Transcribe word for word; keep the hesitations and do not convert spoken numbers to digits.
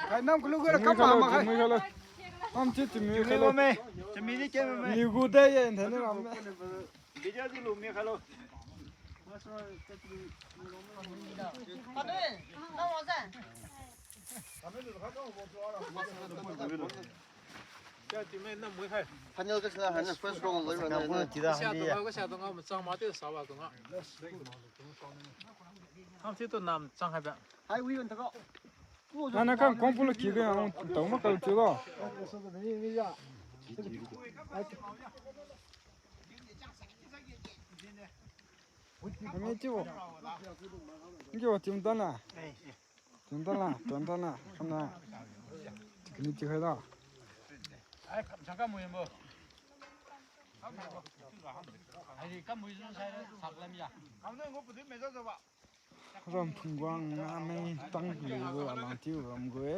Khai nam kulu gura kam ma khai. Chimui khailo. Am chi chimui khailo. Chimui ni kemai. Niu gu de ye nthaini ram me. Video di lu mi khailo. Final ka sila hana first round loi rana. Kasiatu ngao, kasiatu ngao, machang ma tiu saba tu ngao. Ham thiu tu nam chang haiba. Hai wi wan thako. Nana kam kong pulo ki ga ang tau ma kal thiu lo. Ami thiu. Ngiu tim tana. Tim tana, tim tana. Kana. Tikini ti khai da. Ai, kam sangka mui mo. Ai, kam mui jun sai sak lam ya. Ram phungguang ngameng tang liu alang tiu ram gu-e.